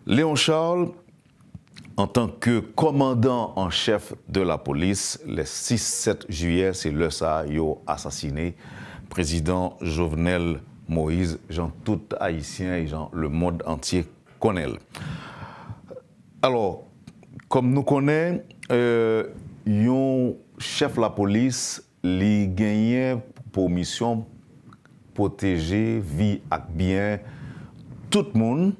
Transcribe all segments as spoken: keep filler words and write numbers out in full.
Léon Charles, antanke kòmandan an chèf de la polis, lè sis, sèt jiyè, se lè sa a yo asasine prezidan Jovenel Moïse, jan tout Ayisyen e jan lemonn antye konnen l. Alò, kòm nou konnen, euh, yon chèf lapolis, li genyen pou misyon pwoteje vi ak byen tout moun,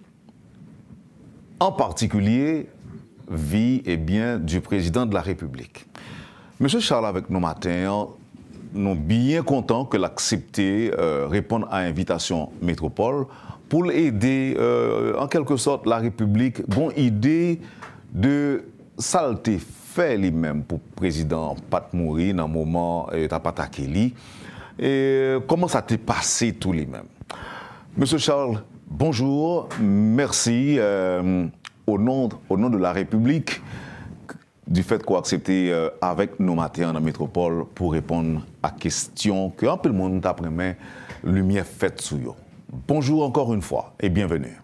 an patikilye vi e byen du président de la République. Mesye Charles avèk nou maten an, nou byen kontan ke l aksepte, euh, reponn a envitasyon Metropole pou l ede, euh, an kèlke sòt, la Repiblik gon ide de sa l te fè li menm pou prezidan an pa t mouri nan moman, euh, yo t ap atake li. E kòman sa te pase tou li menm? Mesye Charles, bonjou, mèsi, euh, au nom, au nom de la République, du fait ke w aksepte, euh, avèk nou maten an nan Metropole pou reponn a kesyon ke anpil moun t ap renmen limyè fèt sou yo. Bonjou encore une fois et bienvenue.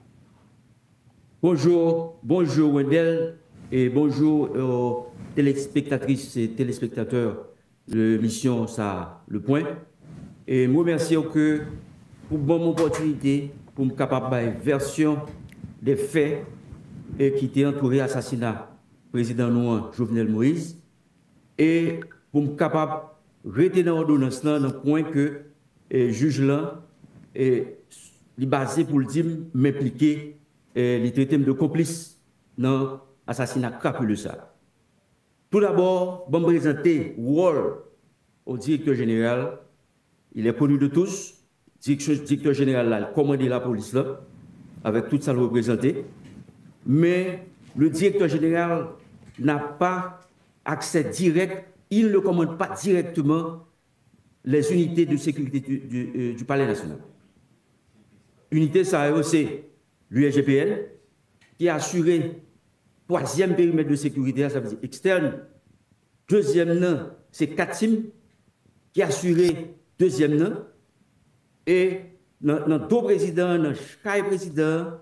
Bonjou, bonjou Wendell, e bonjou, euh, telespektatris e telespektatè emisyon sa, Le Point. E m remèsye w ke pou ban m opòtinite pou m kapab bay vèsyon de fè e ki te antoure asasina prezidan nou an, Jovenel Moïse, e pou m kapab rete nan òdonans lan nan pwen ke, e, jij lan, e, li baze pou l di m m enplike, e, li trete m de konplis nan asasina krapile sa. Toudabò, ban m prezante wòl yon direktè jeneral. Il est connu de tous, direksyon, direktè jeneral la, li kòmande lapolis la, avèk tout sa l reprezante. Men, le directeur général n'a pas accès direct, il ne commande pas directement les unités de sécurité du, du, euh, du Palais National. Inite sa yo, se l'U S G P N, ki asire twazyèm perimèt de sekirite a, sa vle di ekstèn. Dezyèm nan, se CATIM, ki asire dezyèm nan. E nan, nan do prezidan an, nan kay prezidan an,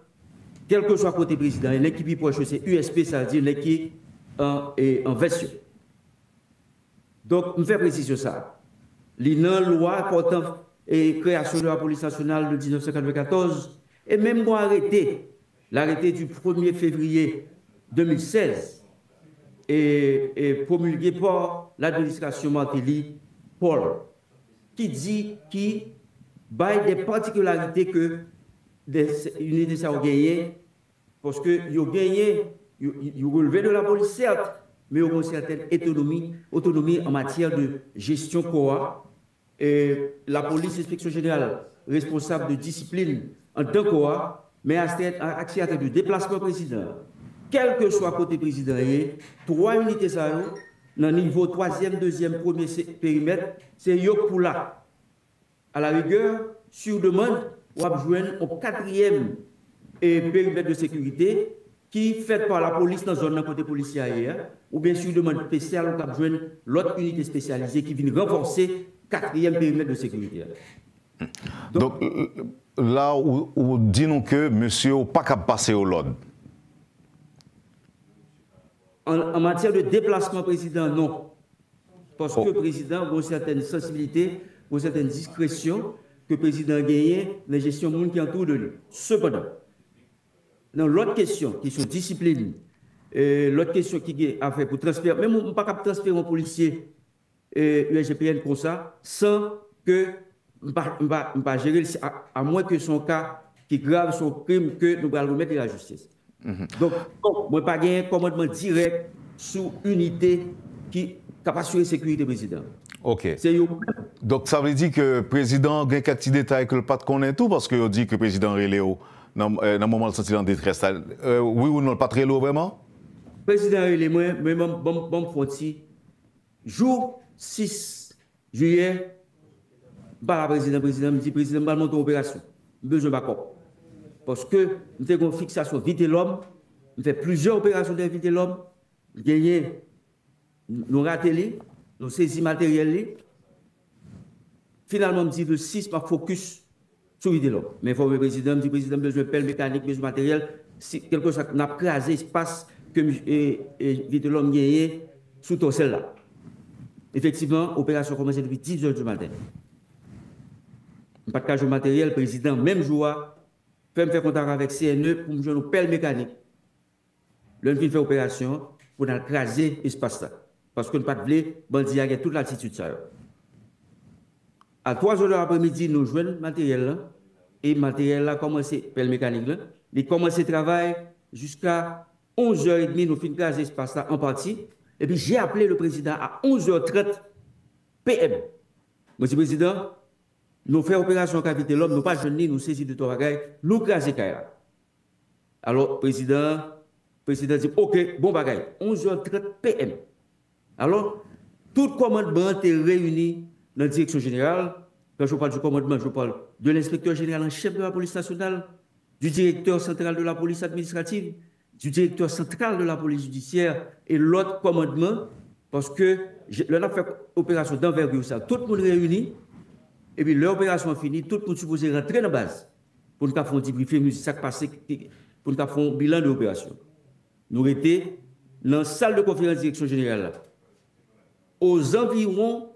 kèlkeswa kote prezidan an ye, nèg ki pi pwòch yo se U S P, sa vle di nèg ki an, e, an vès yo. Donk, m fè presizyon sa a. Li nan lwa pòtan, e, kreyasyon de la polis nasyonal de diznèf san katrevenkatòz, e menm gon arete, l'arrêté du premier février deux mille seize, e, e promulgé par l'administration Martelly Paul, ki di, ki bay de patikilarite ke de, inite sa yo genyen, paske yo genyen, yo, yo releve de lapolis, sèt, men yo gen yon sètèn otonomi, otonomi an matyè de jesyon kò a. E lapolis, enspeksyon jeneral, responsab de disiplin anndan kò a, men ak sètèn de deplasman prezidan an. Kèlkeswa kote prezidan an ye, twa inite sa yo, nan nivo twazyèm, dezyèm, premye se, perimèt, se yo k pou la. Alarigè, sur demande, w ap jwenn yon katriyèm, e, perimèt de sekirite ki fèt pa lapolis nan zòn nan kote polisye a ye a, oubyen sur demande espesyal, ou kab jwenn lòt inite espesyalize ki vin ranfòse katriyèm perimèt de sekirite a. Donk, la, ou, ou di nou ke mesye yo pa kab pase yo lòd. An, an matyè de deplasman prezidan, non. Paske prezidan gen yon sètèn sansibilite, gen yon sètèn diskresyon ke prezidan genyen nan jesyon moun ki antoure de li. Sepandan, nan lòt kesyon, kesyon disiplin, e, lòt kesyon ki gen afè pou transfè, menm m pa kab transfere yon polisye, e, U S G P N konsa, san ke m pa, m pa, m pa jere l, a, amwen ke se yon ka ki grav, se yon krim ke nou pral remèt li lajistis. Donk, donk, mwen pa genyen kòmandman dirèk sou inite ki k ap asire sekirite prezidan. Ok. Se yo menm. Donk, sa vle di ke prezidan an gen kèk ti detay ke l pa t konnen tou, paske yo di ke prezidan rele w nan, eh, nan moman l santi l an detrès la. Eh, wi ou non, l pa t rele w vrèman? Prezidan rele mwen, men ban m, ban m, ban m fè yon ti, jou sis jiyè, m pale a prezidan, prezidan, m di, "Prezidan, m pral monte yon operasyon. M bezwen bakòp." Paske m te gen yon fiksasyon Vitelhomme, m fè plizyè operasyon nan Vitelhomme, m genyen, nou rate li, nou sezi materyèl li. Finalman, m di, "Le sis, m ap fokis sou Vitelhomme." M enfòme prezidan, m di, "Prezidan, m bezwen pèl mekanik, m bezwen materyèl." si, kèlkeswa, n ap kraze espas ke e, e, Vitelhomme genyen sou Tòsèl la. Efektivman, operasyon kòmanse depi diz è di maten. M pa t ka jwenn materyèl, prezidan, menm jou a, fè m fè kontak avèk C N E pou m jwenn yon pèl mekanik. Lè n fin fè operasyon an, pou n al kraze espas la. Paske n pa t vle bandi a gen tout latitid sa yo. A twa zè de apremidi, nou jwenn materyèl la. E materyèl la kòmanse, pèl mekanik la, li kòmanse travay jiska onz è edmi, nou fin kraze espas la an pati. Epi, j'ai appelé le président à onze heures trente P M. Mwen di, prezidan, nou fè operasyon kay Vitelhomme, nou pa jwenn li, nou sezi de twa bagay, nou kraze kay la. Alò, prezidan, prezidan di, oke, bon bagay, onz è trant P M. Alò, tout kòmandman an te reyini nan direksyon jeneral. Quand je parle du commandement, je parle de l'inspecteur général en chef de la police nationale, du directeur central de la police administrative, du directeur central de la police judiciaire e lòt kòmandman, paske lè n ap fè operasyon danvègi sa, tout moun reyini, epi lè operasyon an fini, tout moun sipoze rantre nan baz pou n ka fè yon debriefing, nou di sa k pase, pou n ka fè yon bilan de operasyon. Nou rete nan sal de konferans direksyon jeneral la. Aux environs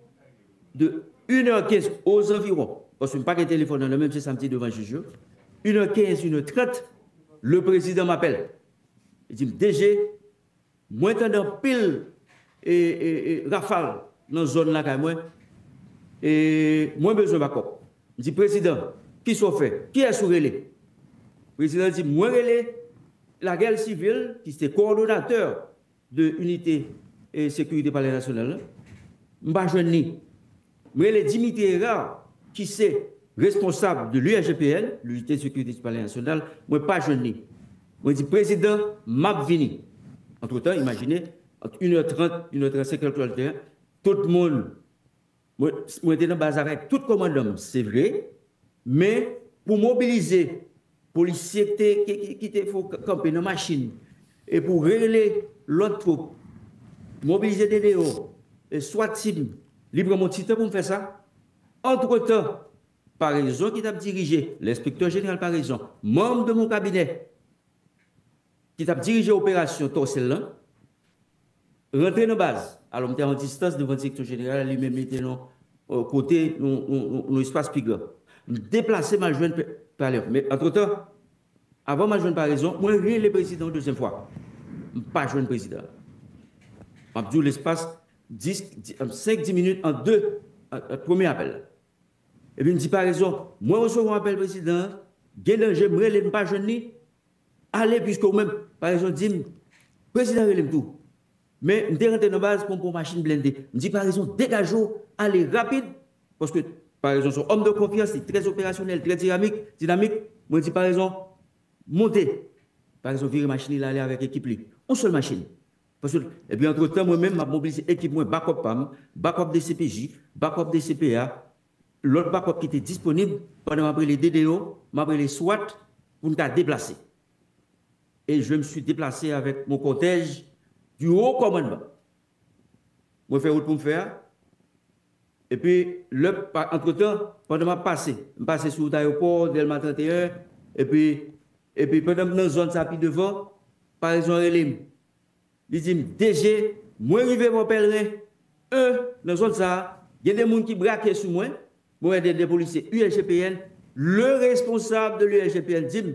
de une heure quinze, aux environs, paske m pa gen telefòn nan men m, se sa m te devan jij yo. Une heure quinze, une heure trente, le président m'appelle. Li di m, D G, mwen tande anpil e, e, e, rafal nan zòn lakay mwen. E mwen bezwen bakòp. M di, prezidan, kisa w fè? Kiyès ou rele? Prezidan di, mwen rele Laguerre Civil, ki se kowòdonatè de inite e sekirite Palè Nasyonal la. M pa jwenn li. M rele Dimitri Hérard, ki se responsab de l'U S G P N, l'unité de sécurité du Palais National, mwen pa jwenn li. Mwen di, prezidan, m ap vini. Antretan, imajine, ant une heure trente, une heure trente-cinq, kèlkeswa lè te ye, tout moun, mwen, mwen te nan baz avèk tout kòmandan m, se vre, men pou mobilize polisye ki te, ki, ki, ki te fè kanpe nan machin, e pou rele lòt twoup, mobilize de deyò, e SWAT team, li pran m yon ti tan pou m fè sa. Antretan, Paraison ki t ap dirije, lenspektè jeneral Paraison, manm de mon kabinè, ki t ap dirije operasyon Tòsèl lan, rantre nan baz. Alò, m te a yon distans devan direksyon jeneral, li menm li te nan, euh, kote, yon, yon, yon, yon espas pi gran. M deplase, m al jwenn Pe-, Palè. Men, antretan, avan m al jwenn Paraison, mwen rele prezidan yon dezyèm fwa. M pa jwenn prezidan. M ap di w lespas dis, di, senk, dis minit ant de, ant, ant premye apèl la. Epi m di Paraison, mwen resevwa apèl prezidan an, gen danje, m rele l, m pa jwenn li, ale, piske ou menm, Paraison di m, prezidan rele m tou. Men m te rantre nan baz pou m pran machin blende. M di Paraison, degaje w, ale rapid, paske Paraison se yon òm de konfyans, li trè operasyonèl, trè dinamik, dinamik. Mwen di Paraison, monte. Paraison vire machin li, l ale avèk ekip li. Yon sèl machin. Paske, epi antretan, mwen menm, m ap mobilize ekip mwen, bakòp pa m, bakòp D C P J, bakòp D C P A, lòt bakòp ki te disponib, pandan m ap rele D D O, m ap rele swat pou n ka deplase. Et je me suis déplacé avec mon cortège du haut commandement. Mwen fè wout pou m fè a. Epi, lè, pa, antretan, pandan m ap pase, m pase sou wout ayewopò, Dèlma trannteyen, epi, epi pandan m nan zòn sa pi devan, Paraison rele m. Li di m, D G, mwen rive bò Pèlren en nan zòn sa a, gen de moun ki brake sou mwen, mwen wè de, de polisye U S G P N, le responsab de l'U S G P N di m,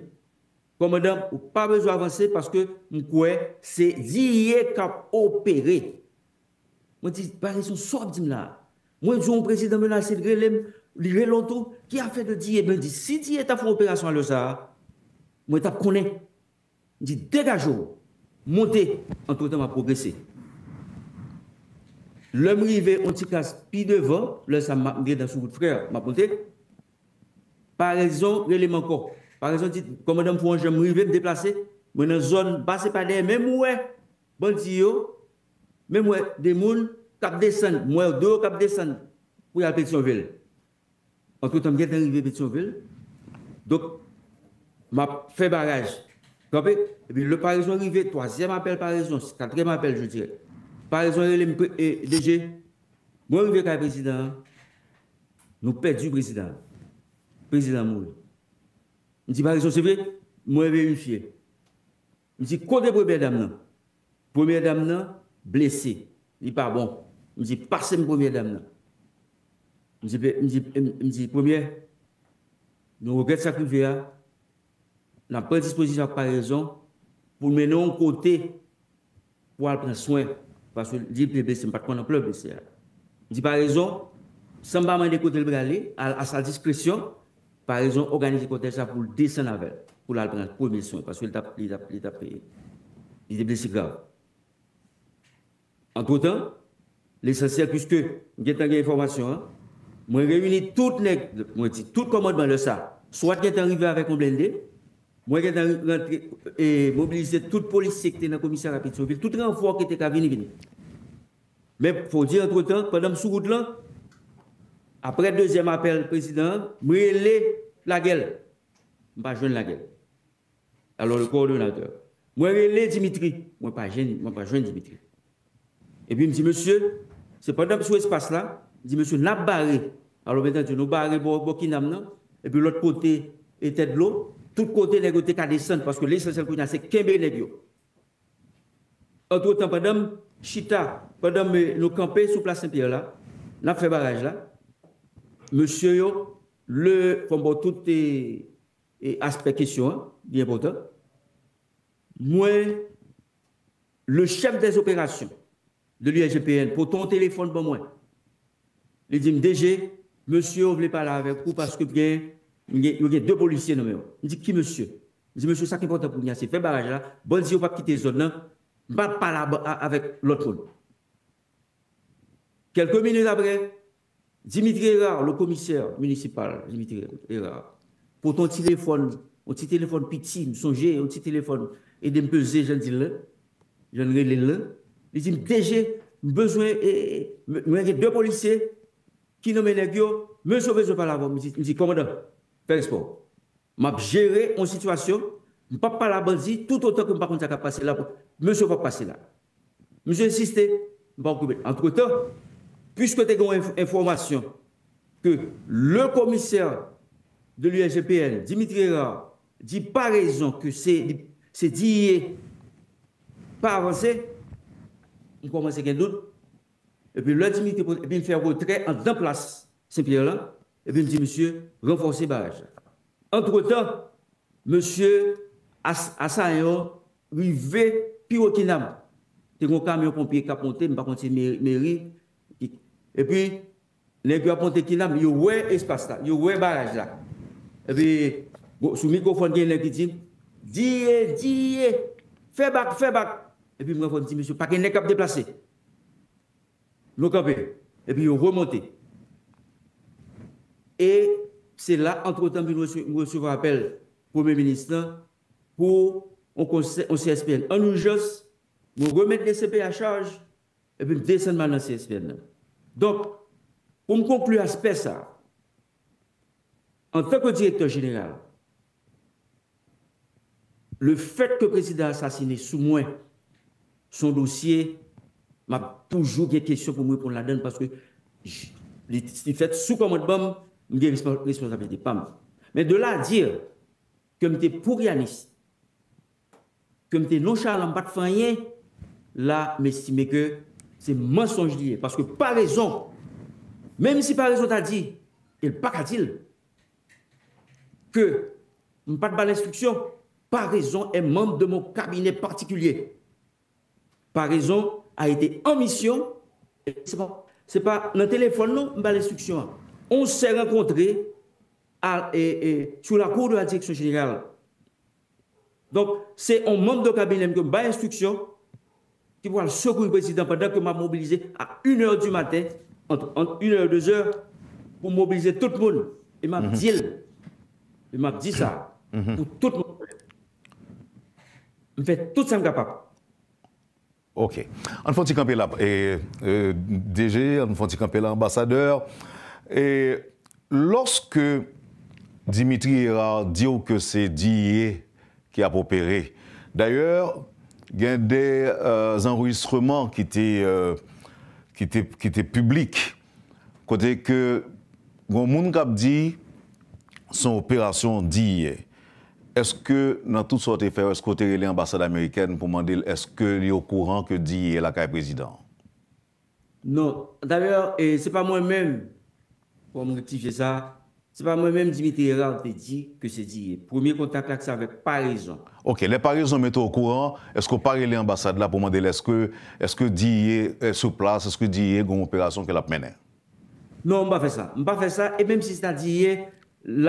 kòmandan, ou pa bezwen avanse paske m kwè se D A k ap opere. Mwen di, Paraison, sa w ap di m la a? Mwen di w yon prezidan menase l rele m, li rele w tou, ki afè de D A? Mwen di, si D A t ap fè yon operasyon alè sa a, mwen t ap konnen. M di, degaje w, monte, antretan m ap pwogrese. Lè m rive yon ti kras pi devan, lè sa a m ap, m gentan sou wout Frè, m ap monte, Paraison rele m ankò. Paraison di, kòmandan m fè yon jan, m rive, m deplase, mwen nan zòn, m pase pa dèyè, men m wè bandi yo, men m wè de moun k ap desann, m wè yo de yo k ap desann pou y al Petyonvil. Antretan, m gentan rive Petyonvil. Donk, m ap fè baraj. Kanpe, epi lè Paraison rive, twazyèm apèl Paraison, katriyèm apèl, je dirais. Paraison rele m, pre-, e, D G, mwen rive kay prezidan an, nou pèdi prezidan an. Prezidan an mouri. M di, Paraison, se vre? Mwen verifye. M di, kote premyè dam nan? Premyè dam nan blese. Li pa bon. M di, pase m premyè dam nan. M di, m di, m di, premyè, nou regrèt sa k rive a. N ap pran dispozisyon ak parezon pou n mennen w yon kote pou al pran swen. Paske li te blese, m pa t konn anplè blese a. M di parezon, san m pa mande kote l prale, a, a sa diskresyon, parezon òganize kòtèj sa pou l desann avè l, pou l al pran premye swen, paske li t ap, li t ap, li t ap, li te blese grav. Antretan, lesansyèl, piske m gentan gen enfòmasyon an, mwen reyini tout nèg, mwen di tout kòmandman lè sa, swat gentan rive avèk yon blende, mwen gentan rantre, e, mobilize tout polisye ki te nan komisarya Petyonvil, tout ranfò ki te ka vini, vini. Men, fò di, antretan, pandan m sou wout lan, apre dezyèm apèl prezidan an, m rele Lagel. M pa jwenn Lagel. Alò, le coordonnateur. Mwen rele Dimitri. Mwen pa jwenn, mwen pa jwenn Dimitri. Epi m di, mesye, se pandan m sou espas la, m di, mesye, n ap bare. Alò, m entendi, nou bare bò, bò Kinam nan, epi lòt kote, e Tèt Dlo, tout kote nèg yo te ka desann, paske lesansyèl kounye a, se kenbe nèg yo. Antretan, pandan m chita, pandan m, nou kanpe sou plas Senpyè la, n ap fè baraj la, mesye yo, le, fò m ba w tout, e, e aspè kesyon an, li enpòtan. Mwen, le chèf dèzoperasion de l'U S G P N pote yon telefòn ban mwen. Li di m, D G, mesye yo vle pale avèk ou paske gen, gen, yo gen de polisye nan men yo. M di, ki mesye? M di, mesye, sa k enpòtan pou nou an, se fè baraj la, bandi yo p ap kite zòn nan, m p ap pale a, a, avèk lòt moun. Kèlke minit apre, Dimitri Hérard, le commissaire municipal, Dimitri Hérard, pote yon ti telefòn, yon ti telefòn piti, m sonje, yon ti telefòn, ede m peze, jan di l lan, jan rele l lan. Li di m, D G, m bezwen, e, e, m, mwen gen de polisye ki nonmen nèg yo, mesye yo bezwen pale avè w. M di, m di, kòmandan, fè respè w. M ap jere yon sitiyasyon, m p ap pale a bandi toutotan ke m pa konn sa k ap pase la. Mesye p ap pase la. Misye ensiste, m pa okipe l. Antretan, piske te gen yon enf-, enfòmasyon ke le commissaire de l'U S G P N, Dimitri Hérard, di pa rezon ke se, se D I E pa avanse, m kòmanse gen dout. Epi lè Dimitri, epi m fè retrè anndan plas Senpyè lan, epi m di misye ranfòse baraj la. Antretan, mesye, as-, asayan yo rive pi wo Kinam. Te gen yon kamyon ponpye k ap monte, m pa konn si se meri, meri. Epi, nèg yo ap monte Kinam, yo wè espas la, yo wè baraj la. Epi, bon, sou mikwofòn, gen nèg ki di, D I E, D I E, fè bak, fè bak. Epi, m ranfò, m di, mesye, pa gen nèg k ap deplase. Nou kanpe. Epi, yo remonte. E se la, antretan, m vin rese-, m resevwa apèl Premye Minis lan pou yon konsè-, yon C S P N. An ijans, mwen remèt D C P a chaj, epi m desann m al nan C S P N nan. Donk, pou m konkli aspè sa, antanke direktè jeneral, le fèt ke prezidan asasine sou mwen, se yon dosye, m ap toujou gen kesyon pou m reponn ladan l, paske j-, li, li fèt sou kòmandman m, m gen respo-, responsablite pa m. Men de là à dire ke m te pourianis, ke m te nonchalan, m pa t fè anyen, la, m estime ke se mansonj li ye. Paske pa rezon, menm si pa rezon ta di, e l pa ka di l, ke m pa t ba l enstriksyon, pa rezon est membre de mon cabinet particulier. Paraison a été en mission. Se pa, se pa nan telefòn non, m ba l enstriksyon an. On s'est rencontré à, et, et, sur la cour de la direction générale. Donk, se yon manm de kabinè m ke m bay enstriksyon ki pral sekouy prezidan pandan ke m ap mobilize à une heure du matin, entre, entre une heure et deux heures, pou mobilize tout moun. E m ap di l, e m ap di sa, pou tout moun. M fè tout sa m kapab. Ok. Ann fè yon ti kanpe la, e, e, D G, ann fè yon ti kanpe la, anbasadè. E, lòske Dimitri Hérard di w ke se D I E ki ap opere, dayè, gen de, e, zanrejistreman ki te, e, ki te, ki te piblik, kote ke gen moun k ap di se yon operasyon D I E. Èske nan tout sa w te fè yo, èske w te rele anbasad amerikèn pou mande l èske li okouran ke D E A lakay prezidan an? Non. Dayè, e, se pa mwen menm, fò m rektifye sa, se pa mwen menm Dimitri Hérard te di ke se D E A. Premye kontak la se avèk Paraison. Ok, lè Paraison mete w okouran, èske w pa rele anbasad la pou mande l èske, èske D E A, e, sou plas, èske D E A gen yon operasyon ke l ap mennen? Non, m pa fè sa. M pa fè sa, e menm si se ta D E A,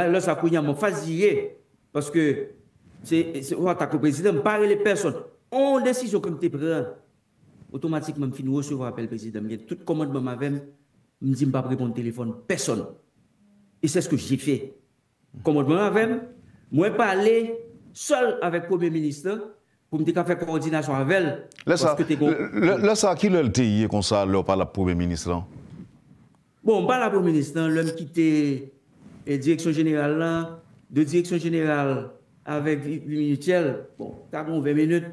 la, lè sa kounye a, m anfas D E A, paske se, se yon atak kont prezidan, m pa rele pèsonn. On desizyon ke m te pran, otomatikman, m fin resevwa apèl prezidan, m gen tout kòmandman m avè m, m di m p ap reponn telefòn pèsonn. E c'est ce que j'ai fait. Kòmandman avè m, mwen pale sèl avèk premye minis lan pou m te ka fè kowòdinasyon avè l. Lè sa, paske te gen lè, lè sa, ki lè l te ye konsa, lè w pale ak premye minis lan? Bon, m pale ak premye minis lan, lè m kite, e, direksyon jeneral lan, de direksyon jeneral avèk Vi-, Vi Mutuelle, bon, ta gen ven minit.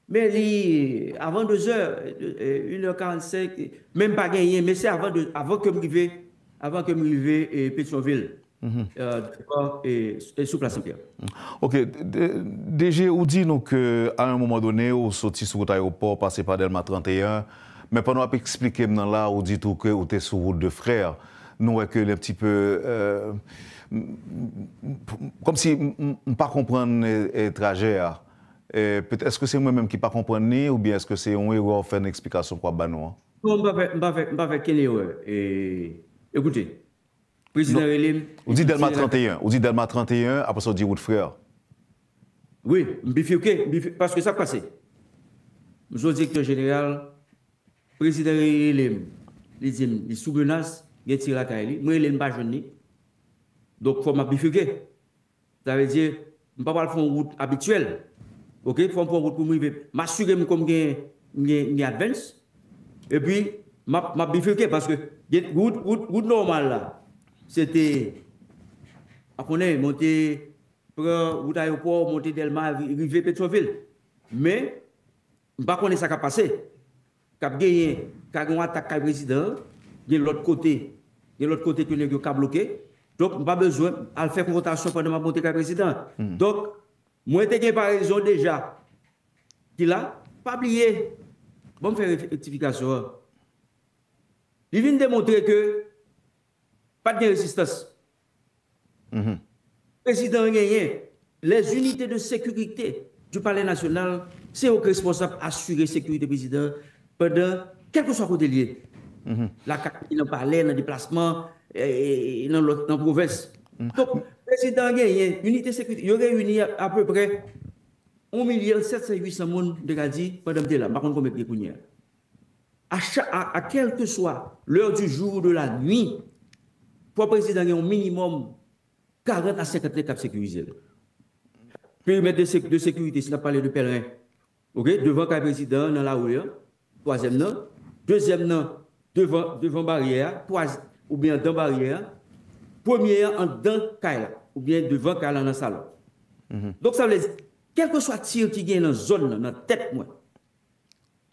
Men li, avan de zè, e, inè karannsenk, men m pa genyen, men se avan de, avan ke m rive, avan ke m rive, e, Petyonvil, e, devan, e, e, sou Plas Senpyè. Ok, D-, D G, ou di nou ke, à un moment donné, ou soti sou wout ayewopò, pase pa Dèlma trannteyen, men pandan w ap eksplike m nan la, ou di tou ke ou te sou wout de Frè. Nou wè ke li un petit peu, e, m, m, m, kòmsi m, m, m pa konprann, e, e, trajè a. E, pètèt, èske se mwen menm ki pa konprann li, oubyen èske se yon erè w fè nan eksplikasyon ke w ap ba nou an? Non, m pa fè, m pa fè, m pa fè kenn erè. E, ekoute, prezidan rele m, ou di Dèlma trannteyen, ou di Dèlma trannteyen, apre sa w di wout Frè. Wi, m bifike, m bifike, paske sa k pase. M se yon direktè jeneral, prezidan rele m, li di m, li sou menas, gen tir lakay li. Mwen rele l, m pa jwenn li. Donk, fò m ap bifike. Sa vle di, m pa pral fè yon wout abityèl. Ok, fò m fè yon wout pou m rive. M asire m ke m gen, m gen, m gen advance. Epi, m ap, m ap bifike paske gen wout, wout, wout nòmal la. Se te, a konnen, monte, pran wout ayewopò, monte Dèlma, ri-, rive Petyonvil. Men, m pa konnen sa k ap pase. K ap genyen, ka gen yon atak kay prezidan an, gen lòt kote, gen lòt kote ke nèg yo ka bloke. Donk, m pa bezwen al fè konfwontasyon pandan m ap monte kay prezidan an. Donk, mwen te gen parezon deja ki la, pa bliye, ban m fè ref-, rektifikasyon an. Li vin demontre ke pa t gen rezistans. Prezidan an genyen. Les unités de sécurité du Palais National, se yo k responsab asire sekirite prezidan an pandan kèlkeswa kote l ye. Lakay li, nan palè, nan deplasman, e, e, nan lòt, nan pwovens. Donk, prezidan an genyen, inite sekirite, yo reyini apeprè yon milyon sèt san, uit san moun, m te ka di, pandan m te la. M pa konn konbyen k gen kounye a. À cha-, à, à quel que soit l'heure du jour ou de la nuit, fò prezidan gen yon minimòm karant a senkant nèg k ap sekirize l. Perimèt de sek-, de sekirite, si n ap pale de pèlren, ok, devan kay prezidan an, nan lari a, twazyèm nan, dezyèm nan, devan, devan baryè a, twa-, oubyen anndan baryè a, premye an anndan kay la, oubyen devan kay la nan salon. Donk, sa vle di, kèlkeswa tir ki gen nan zòn nan, nan tèt mwen,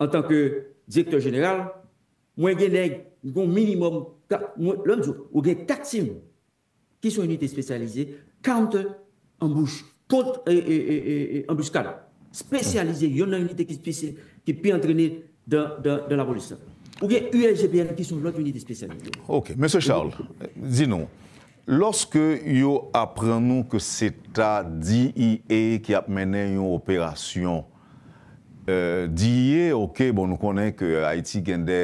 antanke direktè jeneral, mwen gen nèg, m gen yon minimòm, ka-, mwen, lè m di w, ou gen kat tim ki se yon inite espesyalize, counter ambush, kont, e, e, e, e, e, anbiskad. Espesyalize, yonn nan inite ki espesyal, ki pi antrene dan, dan, dan lapolis la. Ou gen U S G P N ki se yon lòt inite espesyalize. Ok, mesye Charles, di nou, lòske yo aprann nou ke se ta D E A ki ap mennen yon operasyon, e, D E A, ok, bon, nou konnen ke Ayiti gen de,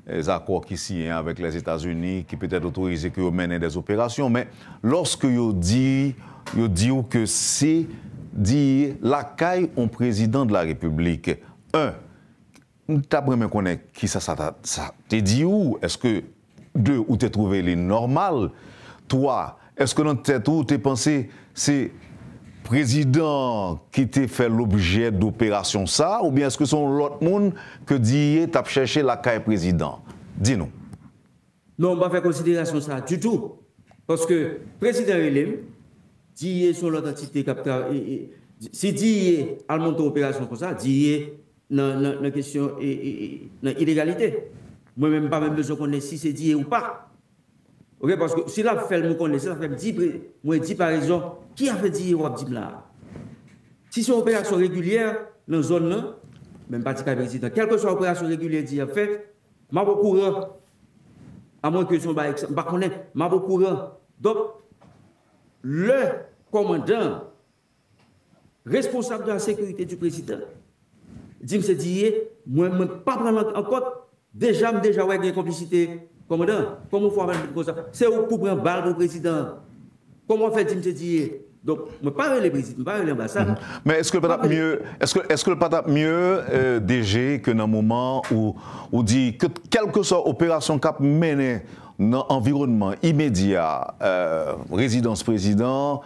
e, zakò ki siyen avèk Lèzetazini, ki petèt otorize ke yo mennen de operasyon, men lòske yo di, yo di w ke se D E A lakay yon prezidan de la Repiblik, en, m t ap renmen konnen kisa sa ta, sa te di w. Èske, de, ou te twouve li nòmal? Twa, èske nan tèt ou, ou te panse se prezidan an ki te fè lobjè de operasyon sa a, oubyen èske se yon lòt moun ke D E A t ap chèche lakay prezidan? Di nou. Non, m pa fè konsiderasyon sa a ditou. Paske prezidan rele m, D E A se yon lòt antite k ap tra-, e, e, si D E A al monte yon operasyon konsa, D E A nan, nan, nan kesyon, e, e, e, nan ilegalite. Mwen menm, m pa menm bezwen konnen si se D E A ou pa. Ok, paske si l ap fè l, mwen konnen, si l ap fè m di, pre-, mwen di parezon, ki afè D E A w ap di m la a? Si se yon operasyon regilyè nan zòn nan, men m pa di kay prezidan, kèlkeswa operasyon regilyè di y ap fè, m ap okouran. Amwen ke se yon bagay, m pa konnen, m ap okouran. Donk, lè kòmandan, responsab de la sécurité du président, di m se di ye, mwen, mwen pa pran l an, an kont, deja, m deja wè gen konplisite, kòmandan, kòman w fè w ap vin konsa? Se ou k pou pran bal pou prezidan an. Kòman w fè di m se di ye? Donk, mwen pa rele prezidan, mwen pa rele anbasad. Mhm. Men èske l pa t ap mye, èske, èske l pa t ap mye, euh, D G, ke nan moman ou, ou di ke kèlkeswa operasyon k ap mennen nan anviwònman imedya, euh, rezidans prezidan,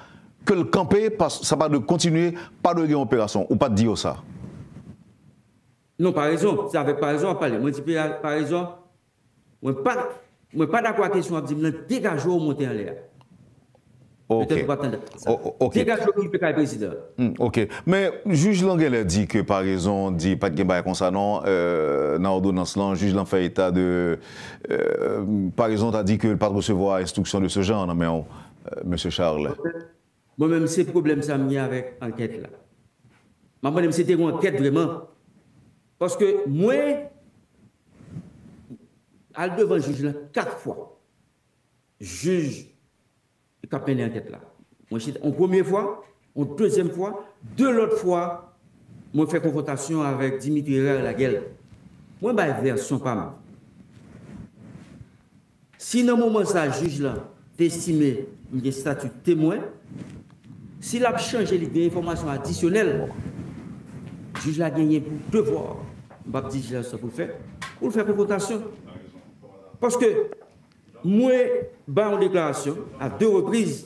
ke l kanpe, pas, sa pa dwe kontinye, pa dwe gen operasyon. Ou pa t di yo sa? Non, pa rezon. Se avèk pa rezon w ap pale. Mwen di pa, pa rezon. Mwen pa, mwen pa dakò ak kesyon w ap di m nan, degaje w monte anlè a. Ok. Petèt ou pa t tande sa. O-, o-, ok. Degaje w rive kay prezidan. Hmm, ok. Men jij lan genlè di ke pa rezon, di pa t gen bagay konsa non, euh, nan òdonans lan, jij lan fè eta de, euh, pa rezon ta di ke l pa t resevwa enstriksyon de ce genre nan men w, euh, mesye Charles. Mwen menm, se pwoblèm sa m gen avèk ankèt la. M ap mande m si te gen yon ankèt vrèman. Paske mwen, al devan jij lan kat fwa. Jij k ap mennen ankèt la. Mwen chita yon premye fwa, yon dezyèm fwa, de lòt fwa, mwen fè konfwontasyon avèk Dimitri Hérard Laguel. Mwen bay vèsyon pa m. Si nan moman sa jij lan te estime m gen estati temwen, si l ap chanje, li gen enfòmasyon adisyonèl, jij la genyen pou devwa, m p ap di jij la sa pou l fè, pou l fè konfwontasyon. Paske mwen bay yon deklarasyon a de repriz,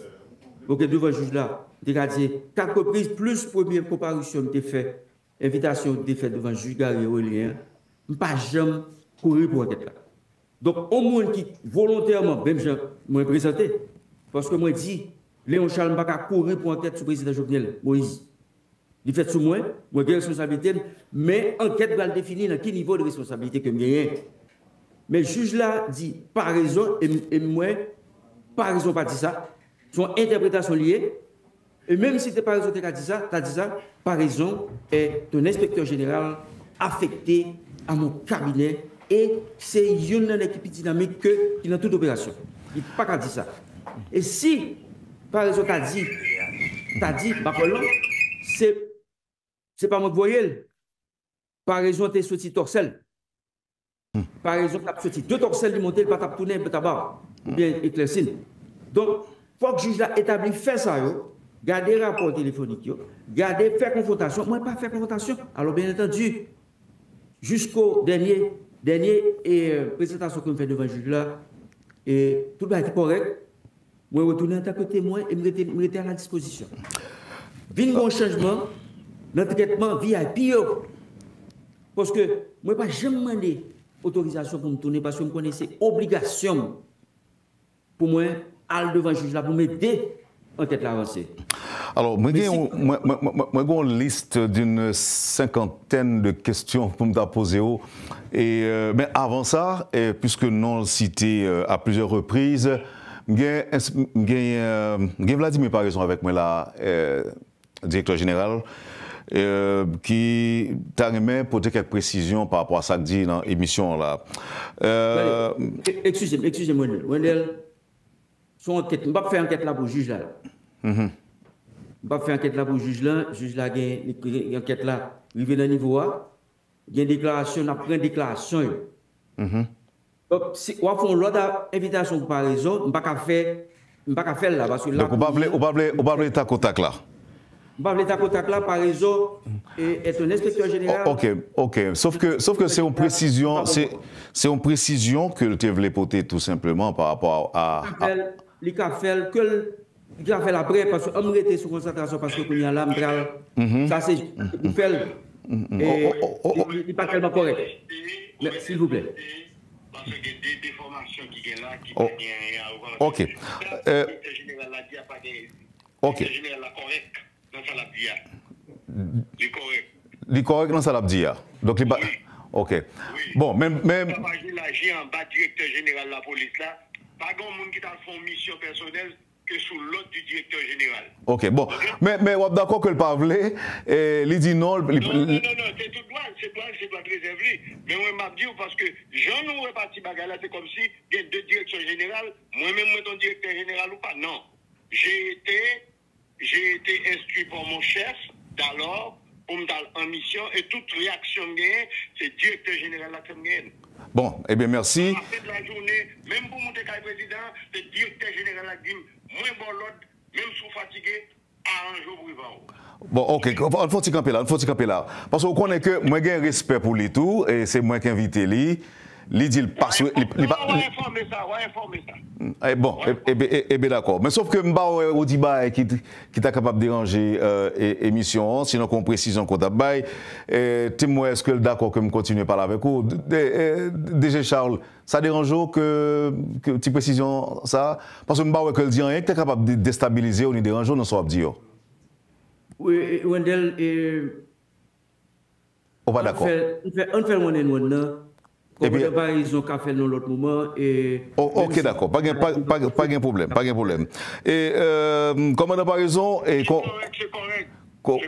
ok, devan jij la, m te ka di kat repriz plis premye konparisyon m te fè, envitasyon m te fè devan jij Gary Aurelien an, m pa janm kouri pou ankèt la. Donk, yon moun ki volontèman, menm jan mwen prezante, paske mwen di, Léon Charles, m pa ka kouri pou ankèt sou prezidan Jovenel Moïse. Li fèt sou mwen, mwen gen responsablite m, men ankèt pral defini nan ki nivo de responsablite ke m genyen. Men jij la di pa rezon, e m, e mwen, pa rezon pa di sa. Se yon entèpretasyon li ye. E menm si te pa rezon te ka di sa, ta di sa, pa rezon est un inspecteur général affecté à mon cabinet, e se youn nan nèg ki pi dinamik ke, ki nan tout operasyon. Li pa ka di sa. E si pa rezon ta di, ta di, m pa kwè l non, se, se pa mwen k voye l. Pa rezon te soti Tòsèl. Hmm. Pa rezon t ap soti de Tòsèl, li monte, li pa t ap tounen Taba oubyen Eklèsin. Donk, fòk jij la etabli fè sa yo, gade rapò telefonik yo, gade fè konfwontasyon. Mwen pa fè konfwontasyon. Alò, byen antandi, jisko dènye, dènye, e, prezantasyon ke m fè devan jij la, e tout bagay te kòrèk. Mwen retounen antanke temwen e m rete, m rete a la dispozisyon. Vin gen yon chanjman nan tretman V I P yo. Paske mwen pa janm mande otorizasyon pou m tounen, paske m konnen se obligasyon m pou mwen al devan jij la pou m ede ankèt la avanse. Alò, mwen gen yon, mwen, mwen, mwen, mwen, mwen gen yon liste d'une cinquantaine de questions pou m ta poze w. E, euh, men avan sa, e, puiske non l site, euh, à plusieurs reprises, m gen, m gen, euh, m gen Vladimir Paraison avèk mwen la, euh, direktè jeneral, euh, ki ta renmen pote kèk presizyon pa rapò a sa k di nan emisyon an la. Euh, Tande, e-, eskize m, eskize m, Wendell. Wendell, se yon ankèt. M p ap fè ankèt la pou jij la. Mhm. M p ap fè ankèt la pou jij la. Jij la gen, li, li, ankèt la rive nan nivo a. Gen deklarasyon, n ap pran deklarasyon yo. Mhm. Donk, si w ap fè yon lòt a-, envitasyon pou pa rezon, m pa ka fè, m pa ka fè l la, paske la. Donk, ou pa vle, ou pa vle, ou pa vle takotak la? M pa vle takotak la, pa rezon, e, est un inspecteur général. O-, ok, ok. Sof ke, sof ke se yon presizyon, se, se yon presizyon ke l te vle pote tou senpleman pa rapò a, a, a. Li ka fè l, li ka fè l ke l, li ka fè l apre, paske an m rete sou konsantrasyon, paske kounye a la, m pral, mhm, sa se pou fè l. Mhm. E o-, o-, o-, o-, li, li, li pa tèlman kòrèk. Men, silvouplè. Paske gen de, de fòmasyon ki gen la, ki pa gen anyen a wè. Ok. Direktè jeneral la di a pa gen, ok, direktè jeneral la kòrèk nan sa l ap di a. Li kòrèk. Li kòrèk nan sa l ap di a. Donk, li pa, wi, ok. Wi. Bon, men, men. Sa pa jwe laji anba direktè jeneral lapolis la. Pa gen yon moun ki t al fè yon misyon pèsonèl, que sous l'ordre du directeur général. Ok, bon. Ok? Men, men w ap dakò ke l pa vle, e, li di non, li, Non, non, non, non, se tout dwa l, se dwa l, se dwa de rezèv li. Men mwen, m ap di w, paske jan nou repati bagay la, se kòmsi gen de direksyon jeneral, mwen menm, mwen t on direktè jeneral ou pa. Non. J'ai été, j'ai été instruit par mon chef d'alors pou m t al an misyon, e tout reyaksyon m genyen, se direktè jeneral la k fè m genyen l. Bon, ebyen, mèsi. Afen de la jounen, menm pou moute kay prezidan an, se direktè jeneral la k di m, mwen ba w lòd, menm si w fatige, aranje w pou rive anwo. Bon, ok, ann fè yon ti kanpe la, ann fè yon ti kanpe la. Paske w konnen ke mwen gen respè pou li tou, e se mwen k envite li. Li di l pa sou, li, li pa, Wa enfòme sa, wa enfòme sa. E bon, e, e, e, e byen dakò. Men sof ke m pa wè ou di bagay ki, ki ta kapab deranje e, emisyon an, sinon ke yon presizyon ke w t ap bay. E, te m wè èske l dakò ke m kontinye pale avèk ou. De, e, D G Charles, sa deranje w ke, ke ti presizyon sa a? Paske m pa wè ke l di anyen ki ta kapab de, destabilize w ni deranje w nan sa w ap di yo. Wi, Wendell, e, Ou pa dakò? Ann fè l one and one nan. Kòmandan Paraison ka fè l nan lòt moman. E, Ok, dakò. Pa gen, pa, pa, pa gen pwoblèm. Pa gen pwoblèm. E, euh, kòmandan Paraison, e, Kòrèk, se kòrèk. Ko-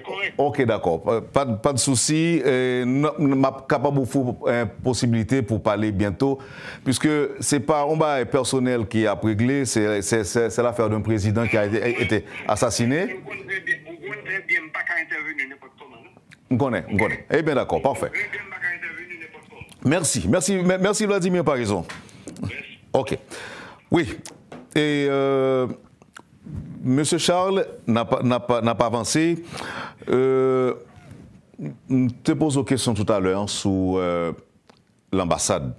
Ok, dakò. Pa, pa de souci. E, n- n- m ap kapab ofri w posibilite pou pale byento, puiske se pa yon bagay pèsonèl ki ap regle, se, se, se, se l'affaire d'un président qui a été, été assassiné. Ou konn trè byen, ou konn trè byen, m pa ka entèveni nenpòt kòman, non. M konnen, m konnen. Ebyen, dakò, pafè. Trè byen, m pa ka entèveni nenpòt kòman. Mèsi, mèsi, mè- mèsi Vladimir Paraison. Ok. Wi. E, euh, Mesye Charles, n ap, n ap, n ap avanse. Euh, m te poze w kesyon toutalè sou euh, l'ambassade.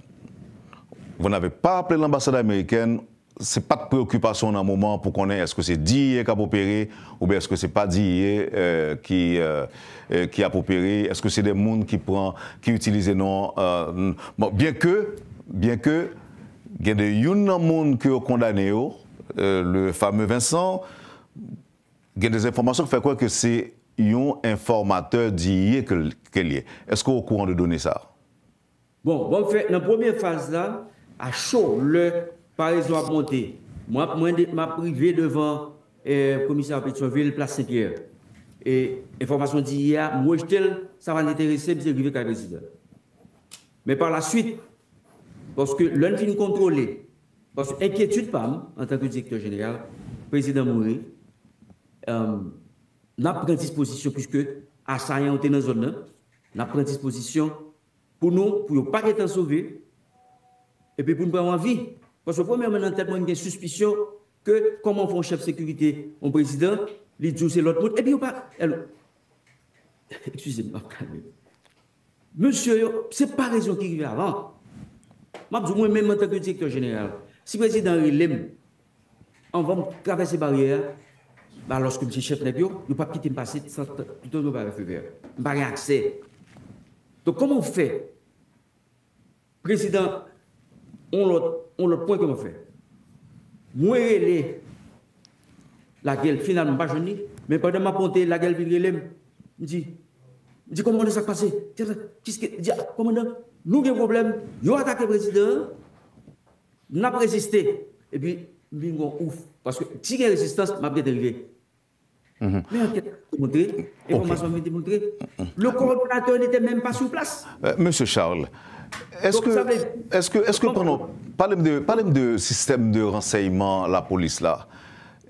Vous n'avez pas appelé l'ambassade américaine, se pa t preyokipasyon nan moman pou konnen èske se D E A k ap opere oubyen èske se pa D E A euh, ki, euh, euh, ki ap opere, èske se de moun ki pran, ki itilize non, euh, bon, byenke, byenke gen de youn nan moun ke yo kondane yo, euh, le fameux Vincent, gen de enfòmasyon ki fè kwè ke se yon enfòmatè D E A ke l, ke l ye. Èske w okouran de done sa a? Bon, bon, m fè, nan premye faz la, a cho, lè Paraison ap monte, mwen ap, mwen de- m ap rive devan eh, komisarya Petyonvil, plas Sen Pyè. E enfòmasyon D E A, m rejte l, sa pa t enterese m, se rive kay prezidan. Men pa la swit, paske lè n fin kontwole, paske enkyetid pa m, antanke direktè jeneral, prezidan mouri, euh, n ap pran dispozisyon, puiske asayan yo te nan zòn nan, n ap pran dispozisyon pou nou, pou yo pa gentan sove, epi pou n pran yon avi. Paske premyèman nan tèt mwen, m gen sispisyon ke kòman w fè yon chèf sekirite, yon prezidan, li di w se lòt moun, epi yo pa, el- Eskize m, m ap kalme. Mesye yo, se Paraison ki rive avan. M ap di w, mwen menm antanke direktè jeneral, si prezidan rele m, anvan m travèse baryè a, alòske m se chèf nèg yo, yo p ap kite m pase san toutan yo pa fè feu vert. M pa gen aksè. Donk, kòman w fè? Prezidan, yon lòt, yon lòt pwen ke m ap fè. Mwen rele Lagel, finalman, m pa jwenn li, men pandan m ap monte, Lagel vin rele m. M di, m di, kòmandan, sa k pase? Kiske, di, a, kòmandan, nou gen pwoblèm, yo atake prezidan an, n ap reziste. Epi, m vin gen yon ouf, paske si gen rezistans, m ap gentan rive. Men ankèt te montre, enfòmasyon vin te montre, le coordonnateur n'était même pas sur place. Euh, Mesye Charles, èske, èske, èske pandan, pale m de, pale m de sistèm de ransèyman lapolis la.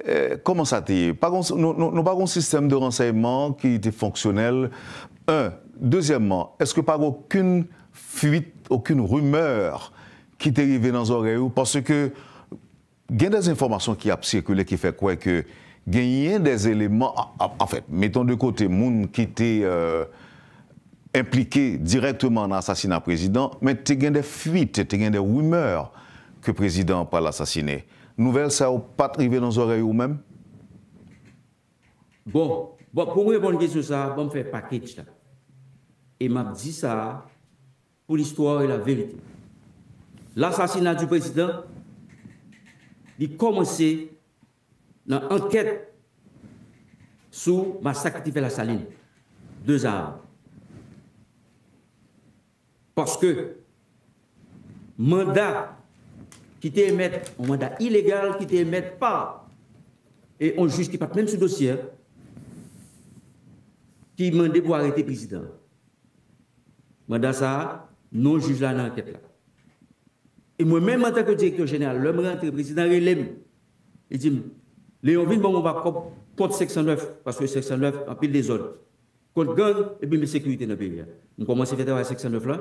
Eh, kòman sa te ye? Pa gon, nou, nou, nou pa gon sistèm de ransèyman ki te fonksyonèl. Un. Dezyèmman, èske pa gen okenn fuit, okenn rimè ki te rive nan zòrèy ou? Paske gen de enfòmasyon ki ap sikile ki fè kwè ke genyen de eleman, an, an, anfèt, mettons de côté moun ki te euh, enplike dirèkteman nan asasina prezidan, men te gen de fuit, te gen de rimè ke prezidan an pral asasine. Nouvèl sa yo pa t rive nan zòrèy ou menm? Bon, bon, pou m reponn kesyon sa a, ban m fè package la. E m ap di sa a pour l'histoire et la vérité. L'assassinat du président, li kòmanse nan ankèt sou masak ki te fè Lasalin. De zam. Paske manda ki te emèt, yon manda ilegal ki te emèt pa e yon jij ki pa t menm sou dosye a, ki mande pou arete prezidan an. Manda sa a, non jij la nan ankèt la. E mwen menm, antanke direktè jeneral, lè m rantre, prezidan rele m. Li di m, Léon, vin ban mwen yon bak kòb kont senk san nèf, paske senk san nèf, anpil dezòd. Kont gang, epi met sekirite nan peyi a. M kòmanse fè travay senk san nèf la,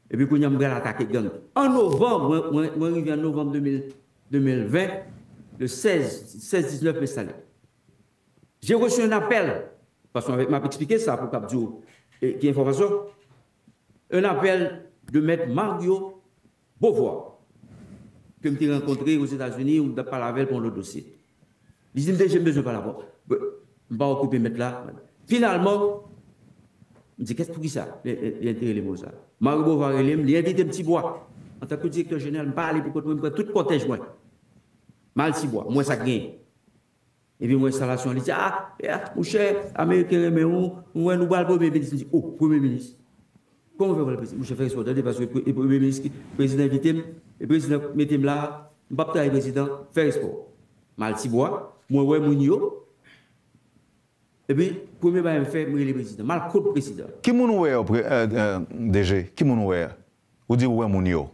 epi kounye a m pral atake gang. An novanm, mwen, mwen, mwen rive an novanm de mil, de mil ven, le sèz, sèz diznèf m enstale. J'ai reçu un appel, paske m ap eksplike sa pou k ap di w, e, ki enfòmasyon. Un appel de Maître Mario Beauvoir, ke m te rankontre Ozetazini, ou m t ap pale avè l pou yon lòt dosye. Li di m, "D G, m bezwen pale avè w." Bon, m pa okipe mèt la. Finalman, m di, "Kèt, poukisa?" Li, li, li te rele m konsa. Mario Beauvoir rele m, li envite m Tibwa. Antanke direktè jeneral, m pa ale pou kont mwen, m pran tout kòtèj mwen. M al Tibwa, m wè sa k genyen. Epi m wè enstalasyon an, li di, "A, a, monchè, Ameriken renmen ou, m wè nou pral premye minis." M di, "O, premye minis? Kòman w fè pral premye minis?" Monchè, fè respè w, tande, paske pre-, e premye minis ki, prezidan envite m, e prezidan mete m la, m p ap trayi prezidan, fè respè w. M al Tibwa, mwen wè moun yo, epi premye bagay m fè, m rele prezidan, m al kot prezidan. Ki moun ou wè yo, pre-, euh, euh, D G? Ki moun ou wè? Ou di ou wè moun yo.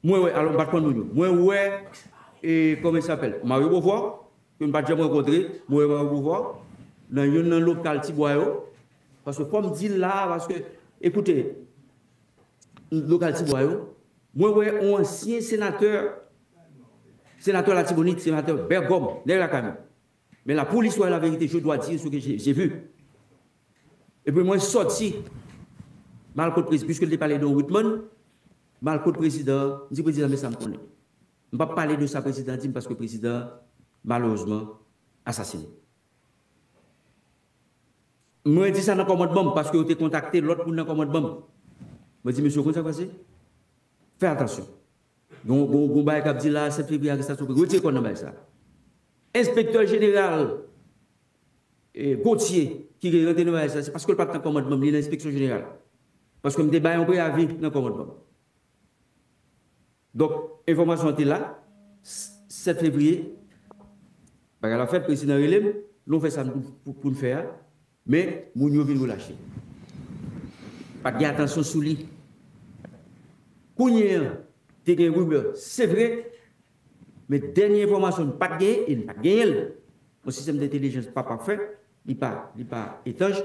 Mwen wè, alò, m pa t konn moun yo. Mwen wè, e, kòman i apèl? Mario Beauvoir, ke m pa t janm rankontre. Mwen wè Mario Beauvoir nan youn nan lokal Tibwa yo. Paske fò m di l la, paske, ekoute, lokal Tibwa yo, mwen wè yon ansyen senatè, senatè Latibonit, senatè Bègòm, nèg lakay mwen. Mais là, pour l'histoire et la vérité, je dois dire ce que j'ai, j'ai vu. Epi mwen sòti, m al kot prezidan, piske l te pale de Whitman, m al kot prezidan, m di prezidan, men sa m konnen. M p ap pale de sa prezidan di m, paske prezidan, malerezman, asasinen. Mwen di sa nan kòmandman m, paske yo te kontakte lòt moun nan kòmandman m. Mwen di, "Mesye, w konn sa k pase? Fè atansyon. Gon, gon, gon bagay k ap di la, sèt fevriye, arestasyon, retire kò w nan bagay sa." Enspektè jeneral, e, Gauthier, ki rantre nan bagay sa, se paske l pa t nan kòmandman m, li nan enspeksyon jeneral. Paske m te bay yon preyavi nan kòmandman m. Donk, enfòmasyon an te la, s-, sèt fevriye, bagay la fèt, prezidan rele m, nou fè sa nou pou, pou n fè a, men moun yo vin relache. Pa t gen atansyon sou li. Kounye a, te gen rimè, se vre, men dènye enfòmasyon n pa t genyen, e n pa t genyen l. Yon sistèm de entèlijans pa pafè, li pa, li pa etanj,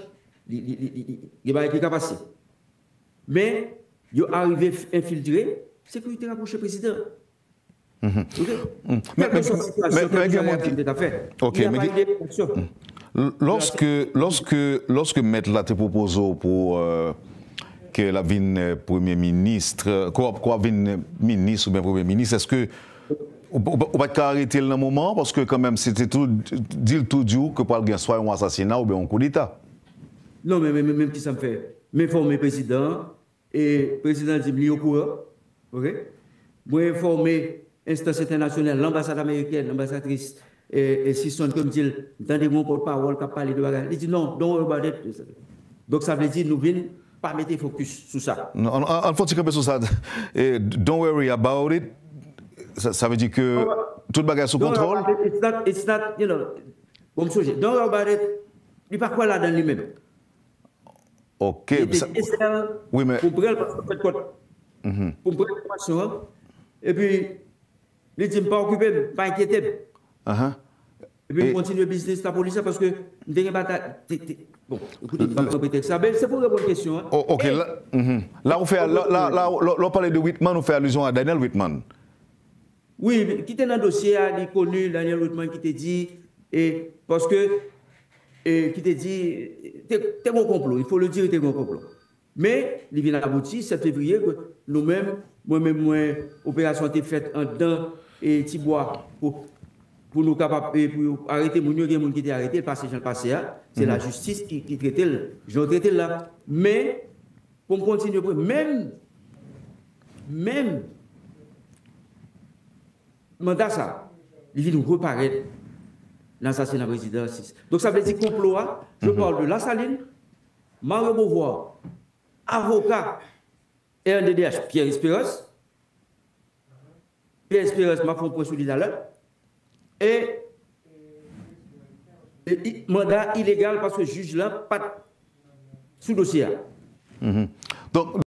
li, li, li, li, li, gen bagay ki ka pase. Men, yo arive f-, enfiltre, sekirite rapwoche prezidan. Mhm. Ok? Mm. Men, men, men, men gen moun ki, ok, men gen, mm. L-, lòske, lòske, lòske mèt la te pwopoze w pou, euh, ke l ap vin, euh, premye minis, ke w ap, ke w ap vin minis oubyen premye minis, èske ou, ou, ou pa t ka arete l nan moman an? Paske kanmenm, se te tou, di l tou di w ke pral gen swa yon asasina oubyen yon koudeta. Non, men, men, men, men kisa m fè? M enfòme prezidan an, e prezidan di m li okouran, ok? Mwen enfòme enstans entènasyonal, lanbasad amerikèn, lanbasadris, e, e Sison, ke m di l, m tande yon pòtpawòl k ap pale de bagay. Li di, "Non, don't worry about it." Donk, sa vle di, nou vin pa mete fokis sou sa. Non, an, an, an fon ti kanpe sou sa. E, "Don't worry about it." Sa, sa vle di ke tout bagay sou kontwòl? Don't worry about it. It's not, it's not, you know, bon, m sonje, "Don't worry about it." Li pa kwè ladan li menm. Ok, li te nesesè pou m pran l paske fèt kòt. Pou m pran enfòmasyon an. Epi, li di m, "Pa okipe m, pa enkyete m." Epi m kontinye biznis lapolis la paske m te gen batay. Bon, ekoute, m pa pran pretèks la, men se pou reponn kesyon an. Ok, la, la ou fè, la, la, la, lè w pale de Whitman, ou fè alizyon a Daniel Whitman. Wi, ki te nan dosye a, li koni, Daniel Whitman, ki te di, e, paske, e, ki te di, te, te gon konplo, il faut le dire, te gon konplo. Men, li vin abouti, sèt fevriye, ke nou menm, mwen menm, mwen, operasyon an te fèt anndan, e, Tibwa, pou, pou nou kapab, e, pou yo arete moun yo, gen moun ki te arete, l pase jan l pase a, se lajistis ki, ki trete l, jan yo trete l la. Men, pou m kontinye pou menm, menm manda sa, li vin reparèt nan asasina prezidan sis. Donk, sa vle di konplo a, je parle de Lasalin, Mario Beauvoir, avoka R N D D H, Pierre Espérance, Pierre Espérance, m ap fè yon pwen sou li talè, e e, i- manda ilegal paske jij la pa t sou dosye a. Donk,